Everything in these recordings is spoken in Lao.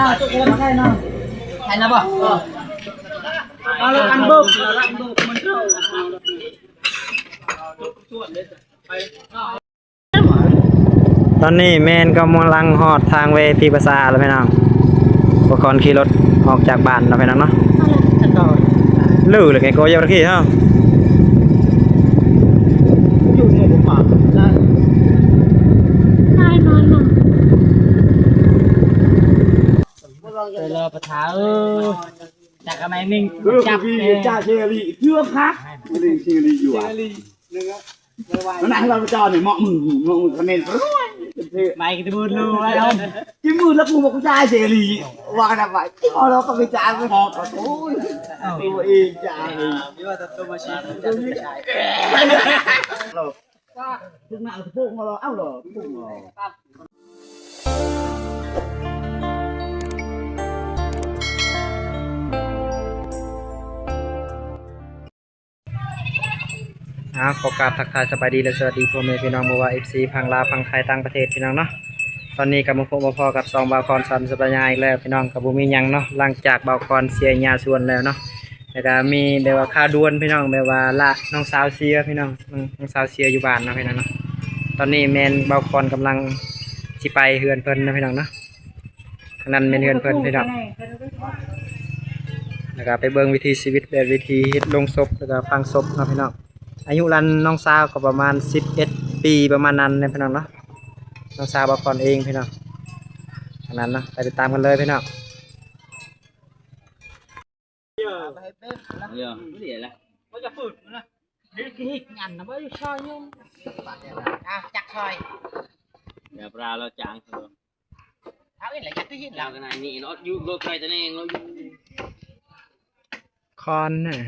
ໄທນະບໍ່? ເອົາລະ ອັນເບີກ ຕອນນີ້ແມ່ນກຳລັງຮອດທາງເວພີພາສາແລ້ວພີ່ນ້ອງ. ບໍ່ກ່ອນຂີ່ລົດອອກຈາກບ້ານເນາະພີ່ນ້ອງເນາະ. ລືແລ້ວແກກໍຢ່າໄປຂີ່ເຮົາ. ເອີ ຈັກກະໄມໜຶ່ງ ເອີ ຈັບ ເອີ ເຈລີ ເທື່ອພັກ ເຈລີ ເຈລີຢູ່ວ່າ ນັ້ນລາວຈອນນີ້ ເໝາະ ມຶງ ເໝາະ ມຶງ ຄະແນນ ໄປກະຕະບູນໂລໄວ້ເອົາ ຈິມືລະກູ ບໍ່ກະຈາຍ ເຈລີ ວ່ານະ ໄປ ເອົາລະກະໄປຈ່າຍ ໄປຮອດ ໂອ້ຍ ໂອ້ຍ ເອງ ຈ່າຍ ເອີ ວ່າແຕ່ໂຕມາຊີ ເອົາລະ ເອົາລະ ເອົາລະ. ອ່າ ຂໍກາບທັກທາຍສະບາຍດີ ແລະ ສະຫວັດດີພໍ່ແມ່ພີ່ນ້ອງ ບໍ່ວ່າ ເອັຟຊີ ຝັ່ງລາວ ຝັ່ງໄທ ຕ່າງປະເທດ ພີ່ນ້ອງເນາະ. ຕອນນີ້ກໍມາພົບມາພໍ້ກັບຊ່ອງບ່າວຄອນສອນສັບປະຍາອີກແລ້ວ ພີ່ນ້ອງ. ກໍບໍ່ມີຫຍັງເນາະ ຫຼັງຈາກບ່າວຄອນເສຍຫຍ້າສວນແລ້ວເນາະ ແລ້ວກໍມີແບບວ່າຂ່າວດ່ວນ ພີ່ນ້ອງ ແບບວ່າລະ ນ້ອງສາວເສຍ ພີ່ນ້ອງ ນ້ອງສາວເສຍຢູ່ບ້ານເນາະ ພີ່ນ້ອງເນາະ. ຕອນນີ້ແມ່ນບ່າວຄອນກຳລັງຊິໄປເຮືອນເພິ່ນເນາະ ພີ່ນ້ອງເນາະ. ທາງນັ້ນແມ່ນເຮືອນເພິ່ນ ພີ່ນ້ອງ ແລ້ວກໍໄປເບິ່ງວິຖີຊີວິດ ແບບວິທີເຮັດໂລງສົບ ແລ້ວກໍຝັງສົບເນາະ ພີ່ນ້ອງ. ອາຍຸລານນ້ອງສາວກໍປະມານສິບເອັດປີ ປະມານນັ້ນແຫຼະ ພີ່ນ້ອງເນາະ. ນ້ອງສາວບ່າວຄອນເອງ ພີ່ນ້ອງ ທາງນັ້ນເນາະ. ໄປຕິດຕາມກັນເລີຍ ພີ່ນ້ອງ. ເອົາເອັນລະ ຈັກຊອຍ ເອົາເອັນລະ ຈັກຄືເຫັນລະ ຄອນນະ.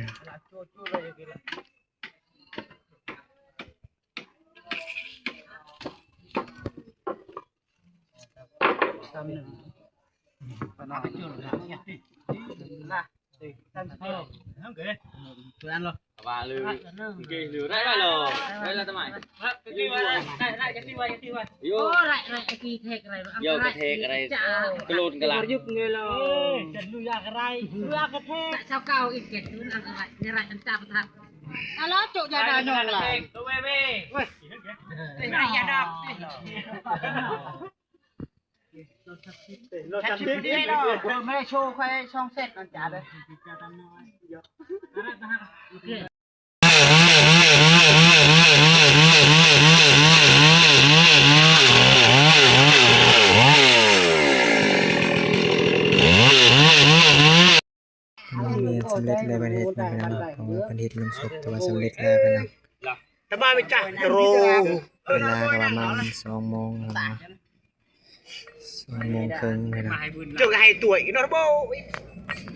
ອັນນີ້ແມ່ນສຳເລັດແລ້ວ ເພິ່ນເຮັດນຳກັນເນາະ ເພາະວ່າເພິ່ນເຮັດໂລງສົບ ແຕ່ວ່າສຳເລັດແລ້ວເພິ່ນນະ. ຕະບາໄປຈ້າໂຣ ເວລາກໍປະມານສອງໂມງແລ້ວເນາະ ສອງໂມງເຄິ່ງແລ້ວເນາະ. ເຈົ້າກໍໃຫ້ຕົວອີກເນາະ ບໍ່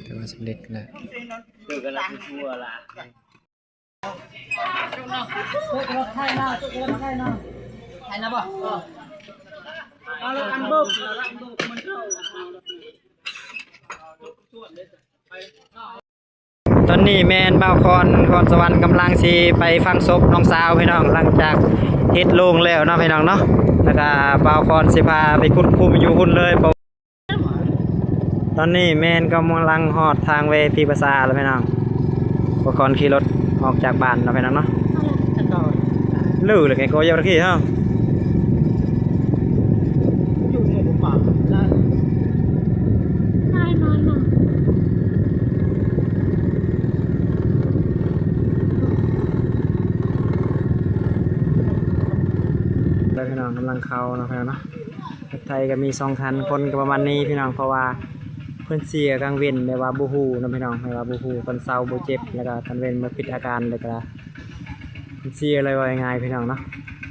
ແຕ່ວ່າສຳເລັດແລ້ວ. ໄທນະບໍ່? ເອົາລະ ອັນເບີກ ຕອນນີ້ແມ່ນບ່າວຄອນ ຄອນສະຫວັນກຳລັງຊິໄປຝັງສົບນ້ອງສາວ ພີ່ນ້ອງ ຫຼັງຈາກເຮັດໂລງແລ້ວເນາະ ພີ່ນ້ອງເນາະ. ແລ້ວກະບ່າວຄອນຊິພາໄປຂຸດຂຸມຢູ່ພຸ້ນເລີຍ. ຕອນນີ້ແມ່ນກຳລັງຮອດທາງເວພີພາສາແລ້ວ ພີ່ນ້ອງ. ບ່າວຄອນຂີ່ລົດອອກຈາກບ້ານເນາະ ພີ່ນ້ອງເນາະ. ລືແລ້ວແກກໍຢ່າໄປຂີ່ເຮົາ. ແລ້ວພີ່ນ້ອງກຳລັງເຂົ້າເນາະ ພີ່ນ້ອງເນາະ. ລົດໄຖກໍມີສອງຄັນ ຄົນກໍປະມານນີ້ພີ່ນ້ອງ ເພາະວ່າເພິ່ນເສຍກາງເວັນ ແບບວ່າບໍ່ຮູ້ເນາະພີ່ນ້ອງ ແບບວ່າບໍ່ຮູ້ ຕອນເຊົ້າບໍ່ເຈັບ ແລ້ວກໍຕອນເວັນມາຜິດອາການ ແລ້ວກໍເສຍເລີຍ ເວົ້າງ່າຍໆ ພີ່ນ້ອງເນາະ.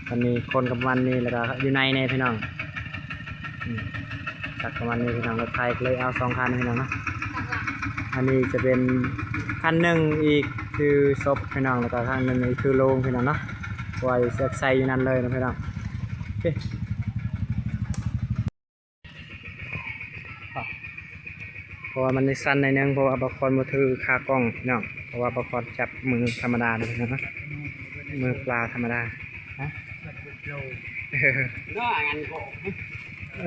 ຕອນນີ້ຄົນກໍປະມານນີ້ ແລ້ວກໍຢູ່ໃນແນ່ພີ່ນ້ອງ ອືມ ຈັກປະມານນີ້ພີ່ນ້ອງ. ລົດໄຖກໍເລີຍເອົາສອງຄັນພີ່ນ້ອງເນາະ. ອັນນີ້ຈະເປັນຄັນໜຶ່ງອີກຄືສົບພີ່ນ້ອງ ແລ້ວກໍຄັນໜຶ່ງອີກຄືໂລງພີ່ນ້ອງເນາະ ເພາະວ່າຊິໃສ່ຢູ່ນັ້ນເລີຍເນາະພີ່ນ້ອງ. ໂອເຄ ເພາະວ່າມັນສັ່ນໜ້ອຍໜຶ່ງ ເພາະວ່າບ່າວຄອນບໍ່ຖືຂາກ້ອງພີ່ນ້ອງ ເພາະວ່າບ່າວຄອນຈັບມືທຳມະດາເນາະພີ່ນ້ອງເນາະ ມືເປົ່າທຳມະດາ. ຮະ ເອີ ເອີ ເອ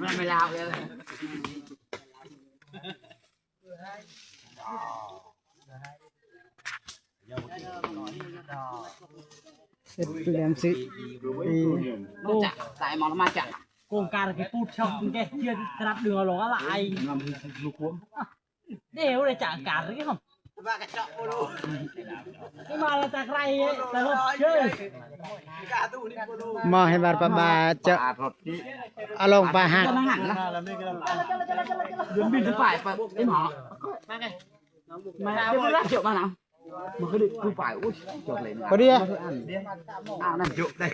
ມັນໄມ່ລາວເລີຍ. ເຮັດແຫຼມຊິ ມາຈາກສາຍໝໍລະມາຈາກ ໂກງການກະປູດຊອກແກເຈື່ອນກະດັບດຶງເອົາລົງອະລະໄອ ເດວໄດ້ຈາກການເລີຍ ມາແລ້ວຈາກໄຣ ແຕ່ລົດເຊີຍ ມອງເຫັນບາດປະບາດເຈົ້າ ອາລົງປາຫັກ ເດີນບິນໄປໄປເອັມຫາ ມາເດີນເຈົ້າມານະ ມັນຄືໄປ ໂອ້ຍ ຈອດເລີຍ ພໍດີ ອານັ້ນຈົບເດ້.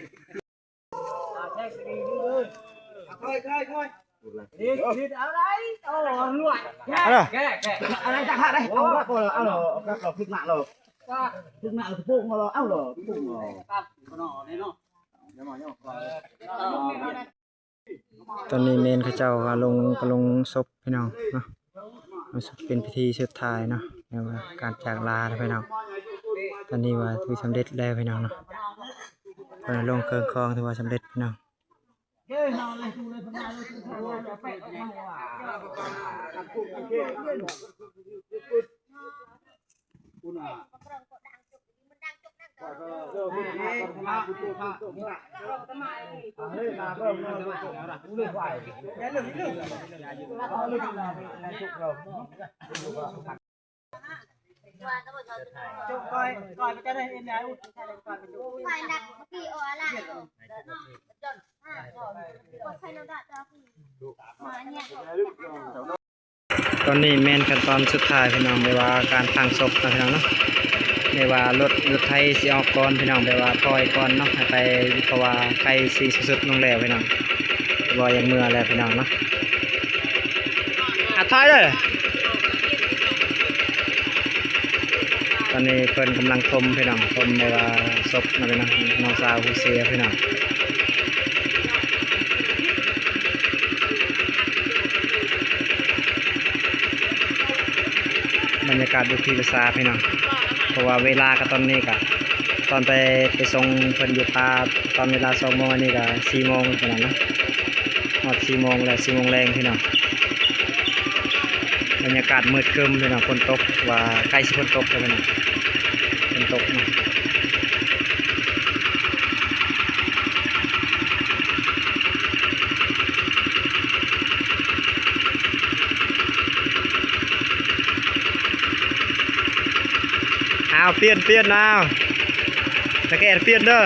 ຕອນນີ້ແມ່ນເຂົາເຈົ້າກະລົງ ກະລົງສົບພີ່ນ້ອງເນາະ ເປັນພິທີສຸດທ້າຍເນາະ ແນວວ່າການຈາກລາເນາະພີ່ນ້ອງ ຕອນນີ້ວ່າຖືສຳເລັດແລ້ວພີ່ນ້ອງເນາະ ເພິ່ນລົງເຄື່ອງຄອງຖືວ່າສຳເລັດພີ່ນ້ອງ. ຕອນນີ້ແມ່ນຂັ້ນຕອນສຸດທ້າຍພີ່ນ້ອງ ແບບວ່າການຝັງສົບເນາະພີ່ນ້ອງເນາະ ແບບວ່າລົດ ລົດໄຖຊິອອກກ່ອນພີ່ນ້ອງ ແບບວ່າຖອຍກ່ອນເນາະ ໃຫ້ໄປ ເພາະວ່າໃກ້ຊິສຸດລົງແລ້ວພີ່ນ້ອງ ເພາະວ່າຢາກເມືອແລ້ວພີ່ນ້ອງເນາະ. ອາ ຖອຍເດີ ຕອນນີ້ເພິ່ນກຳລັງຖົມພີ່ນ້ອງ ຖົມແບບວ່າສົບເນາະພີ່ນ້ອງ ນ້ອງສາວຜູ້ເສຍພີ່ນ້ອງ. ບັນຍາກາດຢູ່ທີ່ປະສາພີ່ນ້ອງ ເພາະວ່າເວລາກະຕອນນີ້ກະ ຕອນໄປ ໄປສົ່ງເພິ່ນຢູ່ປ່າ ຕອນເວລາສອງໂມງ ອັນນີ້ກະສີ່ໂມງພີ່ນ້ອງເນາະ ຮອດສີ່ໂມງແລ້ວ ສີ່ໂມງແລງພີ່ນ້ອງ. ບັນຍາກາດມືດຄຶ້ມພີ່ນ້ອງ ຝົນຕົກ ວ່າໃກ້ຊິຝົນຕົກແລ້ວພີ່ນ້ອງ ຝົນຕົກເນາະ. ອ້າວ ປ່ຽນ ປ່ຽນ ອ້າວ ສະແກນປ່ຽນເດີ.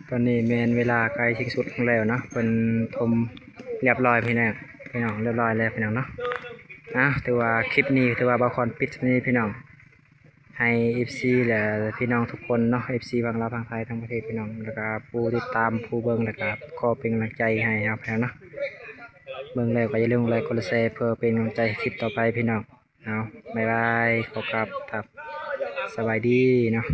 ຕອນນີ້ແມ່ນເວລາໃກ້ສິ້ນສຸດລົງແລ້ວເນາະ ເພິ່ນຖົມລຽບຮ້ອຍພີ່ນ້ອງ ພີ່ນ້ອງ ລຽບຮ້ອຍແລ້ວພີ່ນ້ອງເນາະ. ເອົາ ຖືວ່າຄລິບນີ້ຖືວ່າບ່າວຄອນປິດສ່ຳນີ້ພີ່ນ້ອງ ໃຫ້ເອັຟຊີ ແລະ ພີ່ນ້ອງທຸກຄົນເນາະ ເອັຟຊີ ຝັ່ງລາວ ຝັ່ງໄທ ຕ່າງປະເທດພີ່ນ້ອງ ແລ້ວກະຜູ້ຕິດຕາມ ຜູ້ເບິ່ງ ແລ້ວກະຂໍເປັນກຳລັງໃຈໃຫ້ເຮົາພີ່ນ້ອງເນາະ. ເບິ່ງແລ້ວກະຢ່າລືມກົດໄລຄ໌ ກົດແຊ ເພື່ອເປັນກຳລັງໃຈໃຫ້ຄລິບຕໍ່ໄປພີ່ນ້ອງ. ເອົາ ບາຍບາຍ ຂໍກັບ ສະບາຍດີເນາະ.